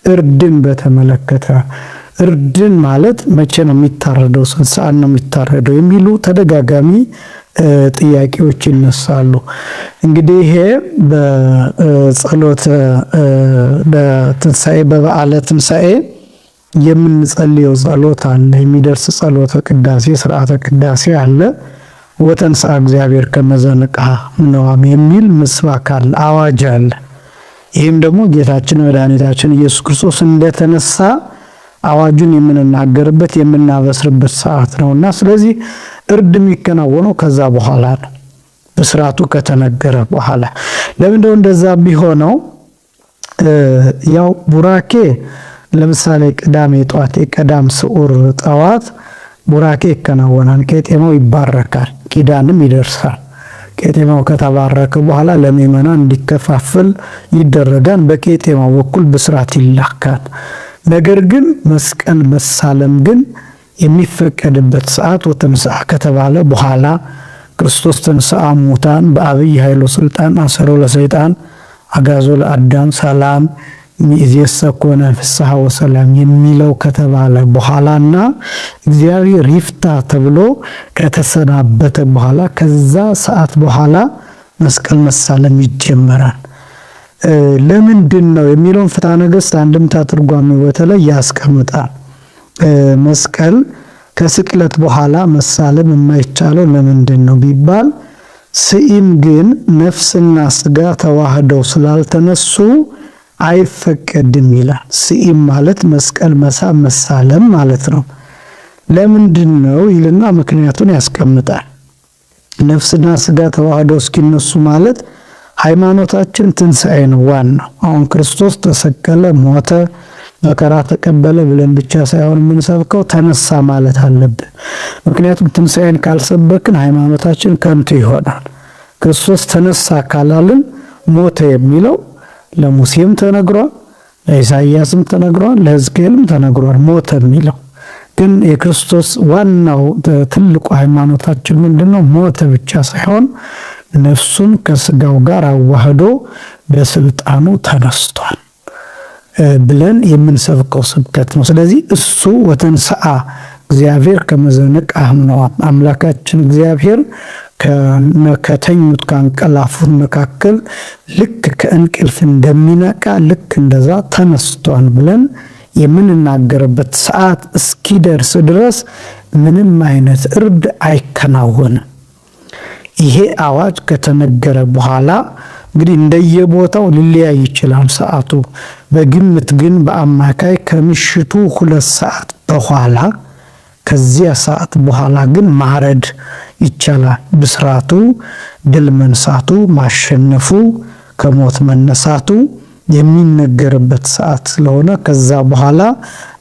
እርድን በተመለከተ እርድን ማለት መቼ ነው የሚታረደው፣ ስንት ሰዓት ነው የሚታረደው የሚሉ ተደጋጋሚ ጥያቄዎች ይነሳሉ። እንግዲህ ይሄ በጸሎተ በትንሳኤ በበዓለ ትንሳኤ የምንጸልየው ጸሎት አለ። የሚደርስ ጸሎተ ቅዳሴ ስርዓተ ቅዳሴ አለ። ወተንሥአ እግዚአብሔር ከመ ዘንቅሐ እምነዋም የሚል ምስባክ አለ፣ አዋጅ አለ። ይህም ደግሞ ጌታችን መድኃኒታችን ኢየሱስ ክርስቶስ እንደተነሳ አዋጁን የምንናገርበት የምናበስርበት ሰዓት ነውና፣ ስለዚህ እርድ የሚከናወነው ከዛ በኋላ ነው፣ ብስራቱ ከተነገረ በኋላ። ለምንድነው እንደዛ ቢሆነው? ያው ቡራኬ ለምሳሌ ቅዳሜ ጠዋት የቀዳም ስዑር ጠዋት ቡራኬ ይከናወናል። ቄጤማው ይባረካል፣ ኪዳንም ይደርሳል። ቄጤማው ከተባረከ በኋላ ለምእመናን እንዲከፋፈል ይደረጋል። በቄጤማው በኩል ብስራት ይላካል። ነገር ግን መስቀል መሳለም ግን የሚፈቀድበት ሰዓት ወተንሥአ ከተባለ በኋላ ክርስቶስ ተንሥአ እሙታን በአብይ ኃይሎ ስልጣን አሰሮ ለሰይጣን አጋዞ ለአዳም ሰላም ሚእዜሰ ኮነ ፍስሐ ወሰላም የሚለው ከተባለ በኋላና እግዚአብሔር ይፍታ ተብሎ ከተሰናበተ በኋላ ከዛ ሰዓት በኋላ መስቀል መሳለም ይጀመራል። ለምንድን ነው የሚለውን ፍትሐ ነገሥት አንድምታ ትርጓሜ በተለይ ያስቀምጣል። መስቀል ከስቅለት በኋላ መሳለም የማይቻለው ለምንድን ነው ቢባል ስኢም ግን ነፍስና ስጋ ተዋህደው ስላልተነሱ አይፈቀድም ይላል። ስኢም ማለት መስቀል መሳም መሳለም ማለት ነው። ለምንድን ነው ይልና ምክንያቱን ያስቀምጣል። ነፍስና ስጋ ተዋህደው እስኪነሱ ማለት ሃይማኖታችን ትንሣኤ ነው ዋናው። አሁን ክርስቶስ ተሰቀለ፣ ሞተ፣ መከራ ተቀበለ ብለን ብቻ ሳይሆን የምንሰብከው ተነሳ ማለት አለብን። ምክንያቱም ትንሣኤን ካልሰበክን ሃይማኖታችን ከንቱ ይሆናል። ክርስቶስ ተነሳ ካላልን ሞተ የሚለው ለሙሴም ተነግሯል፣ ለኢሳይያስም ተነግሯል፣ ለሕዝቅኤልም ተነግሯል። ሞተ የሚለው ግን የክርስቶስ ዋናው ትልቁ ሃይማኖታችን ምንድነው? ሞተ ብቻ ሳይሆን ነፍሱን ከስጋው ጋር አዋህዶ በስልጣኑ ተነስቷል ብለን የምንሰብከው ስብከት ነው። ስለዚህ እሱ ወተንሥአ እግዚአብሔር ከመ ዘነቅዐ እምነዋም አምላካችን እግዚአብሔር ከተኙት ካንቀላፉት መካከል ልክ ከእንቅልፍ እንደሚነቃ ልክ እንደዛ ተነስቷል ብለን የምንናገርበት ሰዓት እስኪደርስ ድረስ ምንም አይነት እርድ አይከናወንም። ይሄ አዋጅ ከተነገረ በኋላ እንግዲህ እንደየቦታው ሊለያይ ይችላል ሰዓቱ። በግምት ግን በአማካይ ከምሽቱ 2 ሰዓት በኋላ ከዚያ ሰዓት በኋላ ግን ማረድ ይቻላል። ብስራቱ፣ ድል መንሳቱ፣ ማሸነፉ፣ ከሞት መነሳቱ የሚነገርበት ሰዓት ስለሆነ ከዛ በኋላ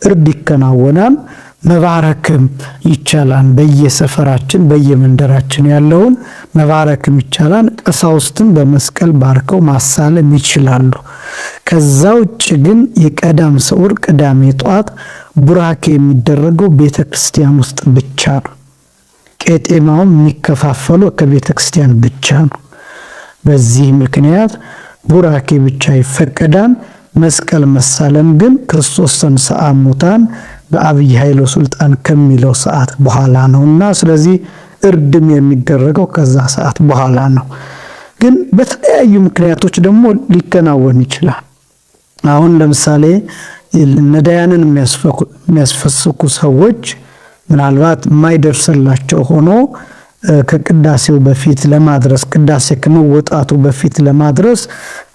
እርድ ይከናወናል። መባረክም ይቻላል። በየሰፈራችን በየመንደራችን ያለውን መባረክም ይቻላል። ቀሳውስትን በመስቀል ባርከው ማሳለም ይችላሉ። ከዛ ውጭ ግን የቀዳም ስዑር ቅዳሜ ጠዋት ቡራኬ የሚደረገው ቤተ ክርስቲያን ውስጥ ብቻ ነው። ቄጤማውም የሚከፋፈለው ከቤተ ክርስቲያን ብቻ ነው። በዚህ ምክንያት ቡራኬ ብቻ ይፈቀዳል። መስቀል መሳለም ግን ክርስቶስ ተንሥአ እሙታን በአብይ ኃይለ ስልጣን ከሚለው ሰዓት በኋላ ነውና፣ ስለዚህ እርድም የሚደረገው ከዛ ሰዓት በኋላ ነው። ግን በተለያዩ ምክንያቶች ደግሞ ሊከናወን ይችላል። አሁን ለምሳሌ ነዳያንን የሚያስፈስኩ ሰዎች ምናልባት የማይደርስላቸው ሆኖ ከቅዳሴው በፊት ለማድረስ ቅዳሴ ከመወጣቱ በፊት ለማድረስ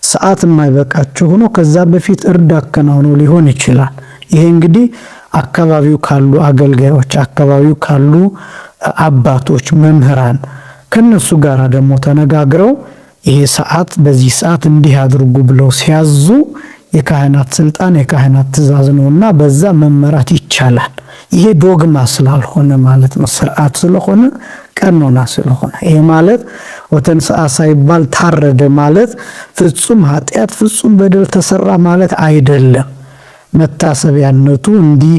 ሰዓት የማይበቃቸው ሆኖ ከዛ በፊት እርድ አከናውኖ ሊሆን ይችላል። ይሄ እንግዲህ አካባቢው ካሉ አገልጋዮች፣ አካባቢው ካሉ አባቶች፣ መምህራን ከነሱ ጋር ደግሞ ተነጋግረው ይሄ ሰዓት በዚህ ሰዓት እንዲህ አድርጉ ብለው ሲያዙ የካህናት ስልጣን የካህናት ትእዛዝ ነውና በዛ መመራት ይቻላል። ይሄ ዶግማ ስላልሆነ ማለት ነው፣ ስርዓት ስለሆነ ቀኖና ስለሆነ። ይሄ ማለት ወተንሥአ ሳይባል ታረደ ማለት ፍጹም ኃጢአት ፍጹም በደል ተሰራ ማለት አይደለም። መታሰቢያነቱ እንዲህ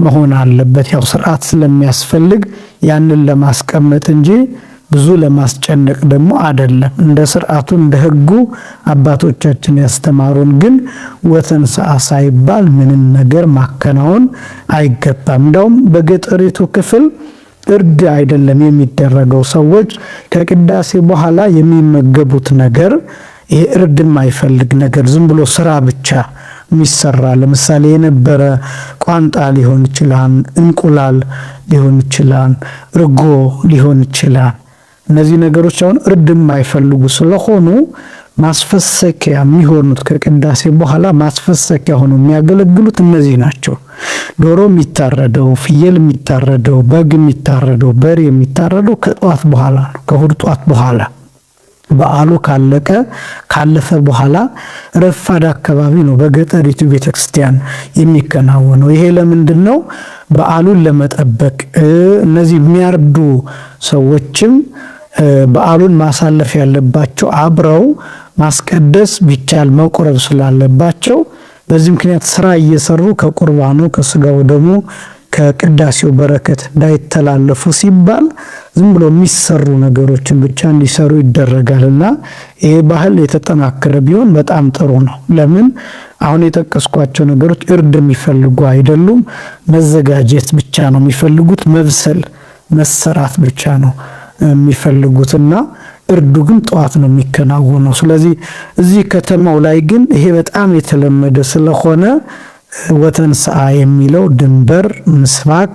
መሆን አለበት። ያው ስርዓት ስለሚያስፈልግ ያንን ለማስቀመጥ እንጂ ብዙ ለማስጨነቅ ደግሞ አይደለም። እንደ ስርዓቱ እንደ ሕጉ አባቶቻችን ያስተማሩን ግን ወተንሥአ ሳይባል ምንም ነገር ማከናወን አይገባም። እንደውም በገጠሪቱ ክፍል እርድ አይደለም የሚደረገው። ሰዎች ከቅዳሴ በኋላ የሚመገቡት ነገር ይሄ እርድ የማይፈልግ ነገር ዝም ብሎ ስራ ብቻ የሚሰራ፣ ለምሳሌ የነበረ ቋንጣ ሊሆን ይችላል፣ እንቁላል ሊሆን ይችላል፣ እርጎ ሊሆን ይችላል። እነዚህ ነገሮች አሁን እርድ የማይፈልጉ ስለሆኑ ማስፈሰኪያ የሚሆኑት፣ ከቅዳሴ በኋላ ማስፈሰኪያ ሆኖ የሚያገለግሉት እነዚህ ናቸው። ዶሮ የሚታረደው፣ ፍየል የሚታረደው፣ በግ የሚታረደው፣ በሬ የሚታረደው ከጠዋት በኋላ ነው፣ ከእሁድ ጠዋት በኋላ፣ በዓሉ ካለቀ ካለፈ በኋላ ረፋድ አካባቢ ነው በገጠሪቱ ቤተክርስቲያን የሚከናወነው። ይሄ ለምንድን ነው? በዓሉን ለመጠበቅ፣ እነዚህ የሚያርዱ ሰዎችም በዓሉን ማሳለፍ ያለባቸው አብረው ማስቀደስ ቢቻል መቁረብ ስላለባቸው፣ በዚህ ምክንያት ስራ እየሰሩ ከቁርባኑ፣ ከስጋው ደግሞ ከቅዳሴው በረከት እንዳይተላለፉ ሲባል ዝም ብሎ የሚሰሩ ነገሮችን ብቻ እንዲሰሩ ይደረጋልና ይሄ ባህል የተጠናከረ ቢሆን በጣም ጥሩ ነው። ለምን፣ አሁን የጠቀስኳቸው ነገሮች እርድ የሚፈልጉ አይደሉም። መዘጋጀት ብቻ ነው የሚፈልጉት። መብሰል መሰራት ብቻ ነው የሚፈልጉትና እርዱ ግን ጠዋት ነው የሚከናወነው። ስለዚህ እዚህ ከተማው ላይ ግን ይሄ በጣም የተለመደ ስለሆነ ወተንሥአ የሚለው ድንበር ምስባክ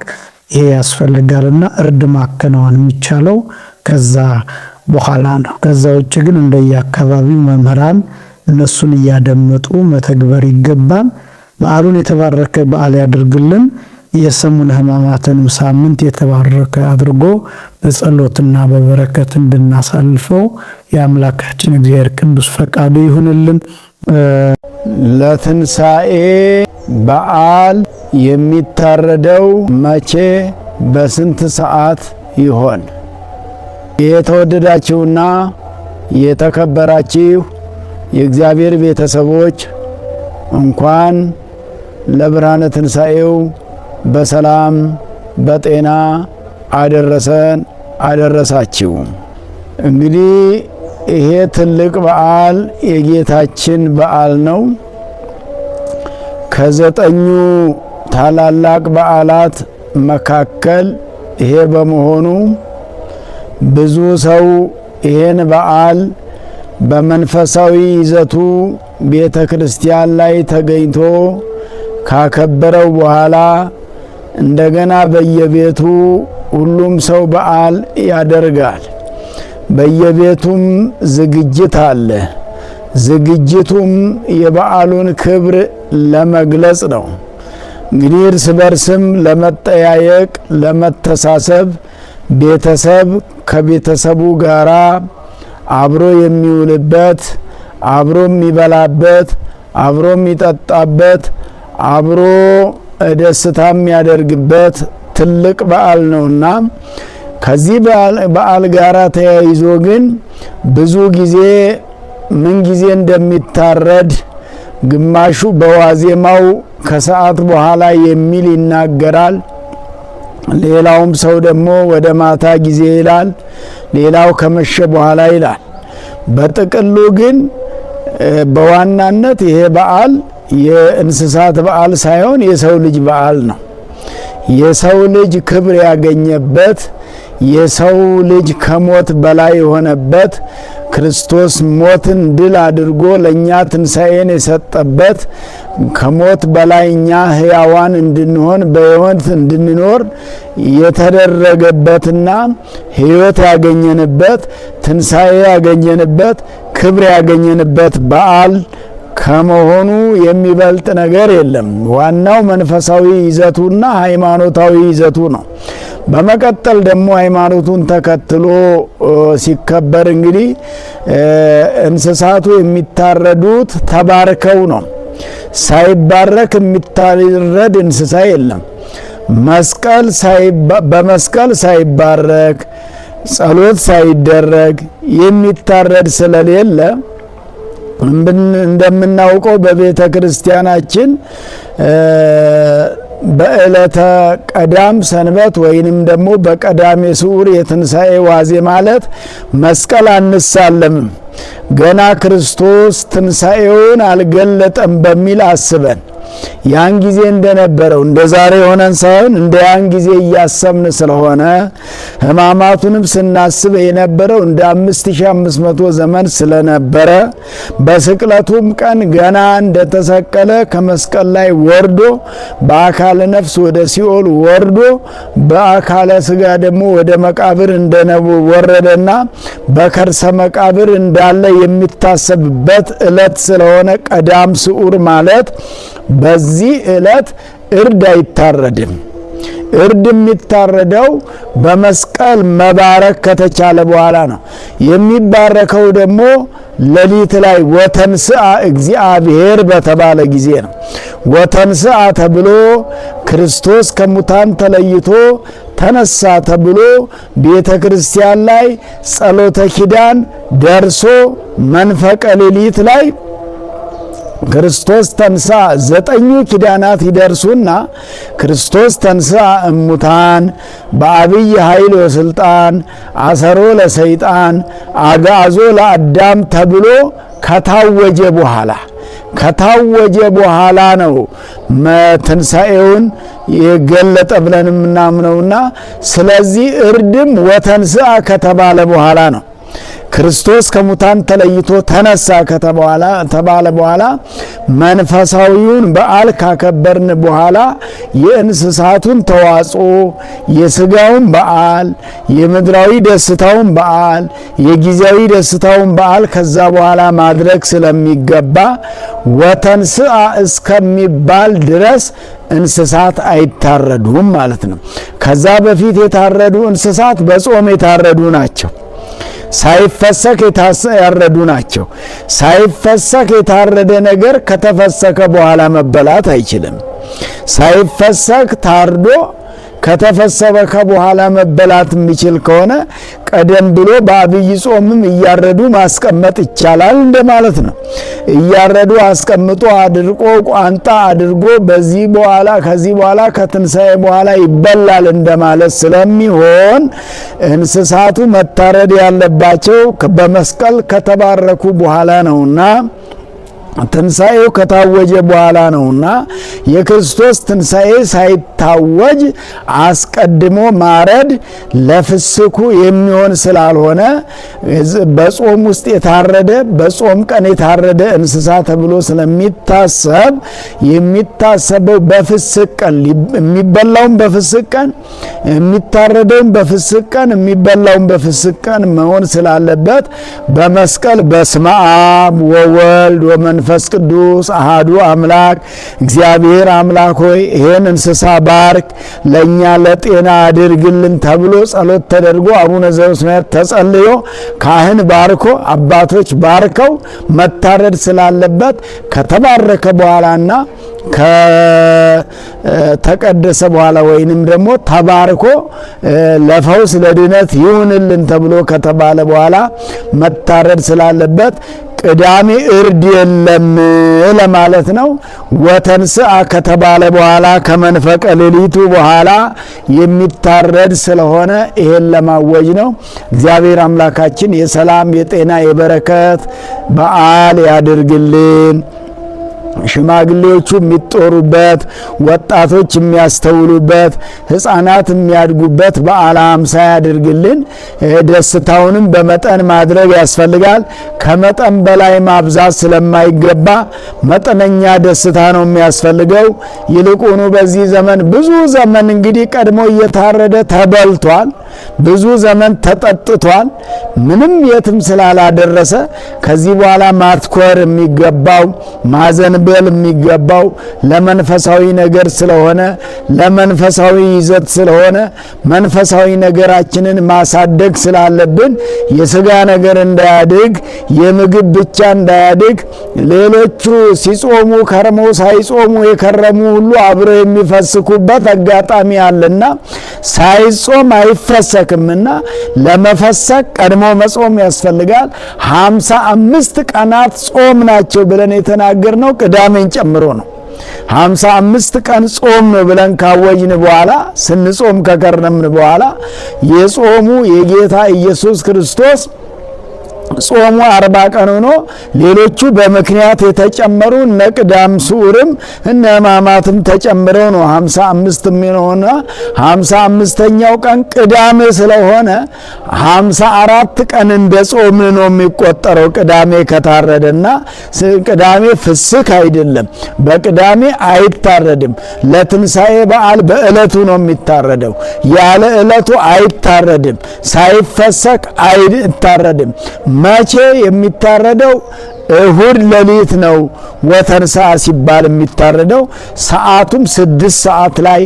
ይሄ ያስፈልጋልና እርድ ማከናወን የሚቻለው ከዛ በኋላ ነው። ከዛ ውጭ ግን እንደየአካባቢው መምህራን እነሱን እያደመጡ መተግበር ይገባል። በዓሉን የተባረከ በዓል ያድርግልን። የሰሙነ ሕማማትንም ሳምንት የተባረከ አድርጎ በጸሎትና በበረከት እንድናሳልፈው የአምላካችን እግዚአብሔር ቅዱስ ፈቃዱ ይሁንልን። ለትንሣኤ በዓል የሚታረደው መቼ በስንት ሰዓት ይሆን? የተወደዳችሁና የተከበራችሁ የእግዚአብሔር ቤተሰቦች፣ እንኳን ለብርሃነ ትንሣኤው በሰላም በጤና አደረሰን አደረሳችሁ። እንግዲህ ይሄ ትልቅ በዓል የጌታችን በዓል ነው። ከዘጠኙ ታላላቅ በዓላት መካከል ይሄ በመሆኑ ብዙ ሰው ይሄን በዓል በመንፈሳዊ ይዘቱ ቤተ ክርስቲያን ላይ ተገኝቶ ካከበረው በኋላ እንደገና በየቤቱ ሁሉም ሰው በዓል ያደርጋል። በየቤቱም ዝግጅት አለ። ዝግጅቱም የበዓሉን ክብር ለመግለጽ ነው። እንግዲህ እርስ በርስም ለመጠያየቅ፣ ለመተሳሰብ፣ ቤተሰብ ከቤተሰቡ ጋራ አብሮ የሚውልበት፣ አብሮ የሚበላበት፣ አብሮ የሚጠጣበት፣ አብሮ ደስታ የሚያደርግበት ትልቅ በዓል ነውና ከዚህ በዓል ጋራ ተያይዞ ግን ብዙ ጊዜ ምን ጊዜ እንደሚታረድ ግማሹ በዋዜማው ከሰዓት በኋላ የሚል ይናገራል። ሌላውም ሰው ደግሞ ወደ ማታ ጊዜ ይላል። ሌላው ከመሸ በኋላ ይላል። በጥቅሉ ግን በዋናነት ይሄ በዓል የእንስሳት በዓል ሳይሆን የሰው ልጅ በዓል ነው። የሰው ልጅ ክብር ያገኘበት፣ የሰው ልጅ ከሞት በላይ የሆነበት፣ ክርስቶስ ሞትን ድል አድርጎ ለእኛ ትንሣኤን የሰጠበት፣ ከሞት በላይ እኛ ሕያዋን እንድንሆን በሕይወት እንድንኖር የተደረገበትና ሕይወት ያገኘንበት፣ ትንሣኤ ያገኘንበት፣ ክብር ያገኘንበት በዓል ከመሆኑ የሚበልጥ ነገር የለም። ዋናው መንፈሳዊ ይዘቱና ሃይማኖታዊ ይዘቱ ነው። በመቀጠል ደግሞ ሃይማኖቱን ተከትሎ ሲከበር እንግዲህ እንስሳቱ የሚታረዱት ተባርከው ነው። ሳይባረክ የሚታረድ እንስሳ የለም። መስቀል በመስቀል ሳይባረክ፣ ጸሎት ሳይደረግ የሚታረድ ስለሌለ፣ እንደምናውቀው በቤተ ክርስቲያናችን በዕለተ ቀዳም ሰንበት ወይንም ደግሞ በቀዳሜ ስዑር የትንሣኤ ዋዜ ማለት መስቀል አንሳለምም፣ ገና ክርስቶስ ትንሣኤውን አልገለጠም በሚል አስበን ያን ጊዜ እንደነበረው እንደ ዛሬ ሆነን ሳይሆን እንደ ያን ጊዜ እያሰብን ስለሆነ ሕማማቱንም ስናስብ የነበረው እንደ 5500 ዘመን ስለነበረ በስቅለቱም ቀን ገና እንደተሰቀለ ከመስቀል ላይ ወርዶ በአካለ ነፍስ ወደ ሲኦል ወርዶ በአካለ ስጋ ደግሞ ወደ መቃብር እንደወረደና በከርሰ መቃብር እንዳለ የሚታሰብበት ዕለት ስለሆነ ቀዳም ስዑር ማለት በዚህ ዕለት እርድ አይታረድም። እርድ የሚታረደው በመስቀል መባረክ ከተቻለ በኋላ ነው። የሚባረከው ደግሞ ሌሊት ላይ ወተንስአ እግዚአብሔር በተባለ ጊዜ ነው። ወተንስአ ተብሎ ክርስቶስ ከሙታን ተለይቶ ተነሳ ተብሎ ቤተ ክርስቲያን ላይ ጸሎተ ኪዳን ደርሶ መንፈቀ ሌሊት ላይ ክርስቶስ ተንሥአ ዘጠኙ ኪዳናት ይደርሱና ክርስቶስ ተንሥአ እሙታን በአብይ ኃይል ወስልጣን አሰሮ ለሰይጣን አግዓዞ ለአዳም ተብሎ ከታወጀ በኋላ ነው ትንሣኤውን የገለጠ ብለን የምናምነውና ስለዚህ እርድም ወተንሥአ ከተባለ በኋላ ነው። ክርስቶስ ከሙታን ተለይቶ ተነሳ ከተባለ በኋላ መንፈሳዊውን በዓል ካከበርን በኋላ የእንስሳቱን ተዋጽኦ፣ የስጋውን በዓል፣ የምድራዊ ደስታውን በዓል፣ የጊዜያዊ ደስታውን በዓል ከዛ በኋላ ማድረግ ስለሚገባ ወተንስአ እስከሚባል ድረስ እንስሳት አይታረዱም ማለት ነው። ከዛ በፊት የታረዱ እንስሳት በጾም የታረዱ ናቸው። ሳይፈሰክ ያረዱ ናቸው። ሳይፈሰክ የታረደ ነገር ከተፈሰከ በኋላ መበላት አይችልም። ሳይፈሰክ ታርዶ ከተፈሰከ በኋላ መበላት የሚችል ከሆነ ቀደም ብሎ በአብይ ጾምም እያረዱ ማስቀመጥ ይቻላል እንደማለት ነው። እያረዱ አስቀምጦ አድርቆ ቋንጣ አድርጎ በዚህ በኋላ ከዚህ በኋላ ከትንሣኤ በኋላ ይበላል እንደማለት ስለሚሆን እንስሳቱ መታረድ ያለባቸው በመስቀል ከተባረኩ በኋላ ነውና፣ ትንሣኤው ከታወጀ በኋላ ነውና፣ የክርስቶስ ትንሣኤ ሳይታወጅ አስቀድሞ ማረድ ለፍስኩ የሚሆን ስላልሆነ በጾም ውስጥ የታረደ፣ በጾም ቀን የታረደ እንስሳ ተብሎ ስለሚታሰብ የሚታሰበው በፍስክ ቀን፣ የሚበላውም በፍስክ ቀን፣ የሚታረደውም በፍስክ ቀን፣ የሚበላውም በፍስክ ቀን መሆን ስላለበት በመስቀል በስመ አብ ወወልድ ወመንፈስ ቅዱስ አሃዱ አምላክ እግዚአብሔር አምላክ ሆይ ይሄን እንስሳ ባርክ፣ ለኛ ለጤና አድርግልን ተብሎ ጸሎት ተደርጎ አቡነ ዘበሰማያት ተጸልዮ ካህን ባርኮ አባቶች ባርከው መታረድ ስላለበት ከተባረከ በኋላና ከተቀደሰ በኋላ ወይንም ደግሞ ተባርኮ ለፈውስ ለድነት ይሁንልን ተብሎ ከተባለ በኋላ መታረድ ስላለበት ቅዳሜ እርድ የለም ለማለት ነው። ወተንስአ ከተባለ በኋላ ከመንፈቀ ሌሊቱ በኋላ የሚታረድ ስለሆነ ይሄን ለማወጅ ነው። እግዚአብሔር አምላካችን የሰላም፣ የጤና፣ የበረከት በዓል ያድርግልን። ሽማግሌዎቹ የሚጦሩበት፣ ወጣቶች የሚያስተውሉበት፣ ሕፃናት የሚያድጉበት በዓለ ሃምሳ ያድርግልን። ደስታውንም በመጠን ማድረግ ያስፈልጋል። ከመጠን በላይ ማብዛት ስለማይገባ መጠነኛ ደስታ ነው የሚያስፈልገው። ይልቁኑ በዚህ ዘመን ብዙ ዘመን እንግዲህ ቀድሞ እየታረደ ተበልቷል። ብዙ ዘመን ተጠጥቷል። ምንም የትም ስላላደረሰ ከዚህ በኋላ ማትኮር የሚገባው፣ ማዘንበል የሚገባው ለመንፈሳዊ ነገር ስለሆነ፣ ለመንፈሳዊ ይዘት ስለሆነ መንፈሳዊ ነገራችንን ማሳደግ ስላለብን የስጋ ነገር እንዳያድግ፣ የምግብ ብቻ እንዳያድግ፣ ሌሎቹ ሲጾሙ ከርመው ሳይጾሙ የከረሙ ሁሉ አብረው የሚፈስኩበት አጋጣሚ አለና ሳይጾም አይፈሰክምና ለመፈሰክ ቀድሞ መጾም ያስፈልጋል። 55 ቀናት ጾም ናቸው ብለን የተናገርነው ቅዳሜን ጨምሮ ነው። 55 ቀን ጾም ነው ብለን ካወጅን በኋላ፣ ስንጾም ከከረምን በኋላ፣ የጾሙ የጌታ ኢየሱስ ክርስቶስ ጾሙ 40 ቀን ሆኖ ሌሎቹ በምክንያት የተጨመሩ እነ ቅዳም ስዑርም እነ ሕማማትም ተጨምረው ነው 55 የሚሆነውና 55ኛው ቀን ቅዳሜ ስለሆነ 54 ቀን እንደ ጾም ነው የሚቆጠረው። ቅዳሜ ከታረደና ቅዳሜ ፍስክ አይደለም፣ በቅዳሜ አይታረድም። ለትንሣኤ በዓል በዕለቱ ነው የሚታረደው። ያለ ዕለቱ አይታረድም። ሳይፈሰክ አይታረድም። መቼ የሚታረደው? እሁድ ሌሊት ነው ወተንሥአ ሲባል የሚታረደው። ሰዓቱም 6 ሰዓት ላይ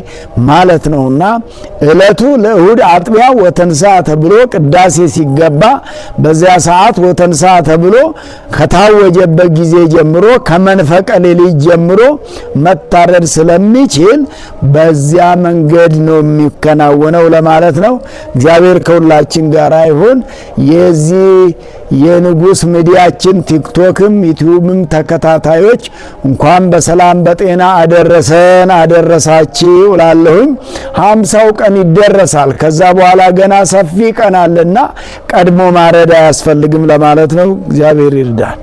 ማለት ነውና ዕለቱ ለእሁድ አጥቢያ ወተንሥአ ተብሎ ቅዳሴ ሲገባ በዚያ ሰዓት ወተንሥአ ተብሎ ከታወጀበት ጊዜ ጀምሮ፣ ከመንፈቀ ሌሊት ጀምሮ መታረድ ስለሚችል በዚያ መንገድ ነው የሚከናወነው ለማለት ነው። እግዚአብሔር ከሁላችን ጋር ይሁን። የዚህ የንጉስ ሚዲያችን ቲክቶክም ዩቲዩብም ተከታታዮች እንኳን በሰላም በጤና አደረሰን አደረሳችሁ እላለሁኝ። 50ው ቀን ይደረሳል። ከዛ በኋላ ገና ሰፊ ቀን አለና ቀድሞ ማረድ አያስፈልግም ለማለት ነው። እግዚአብሔር ይርዳል።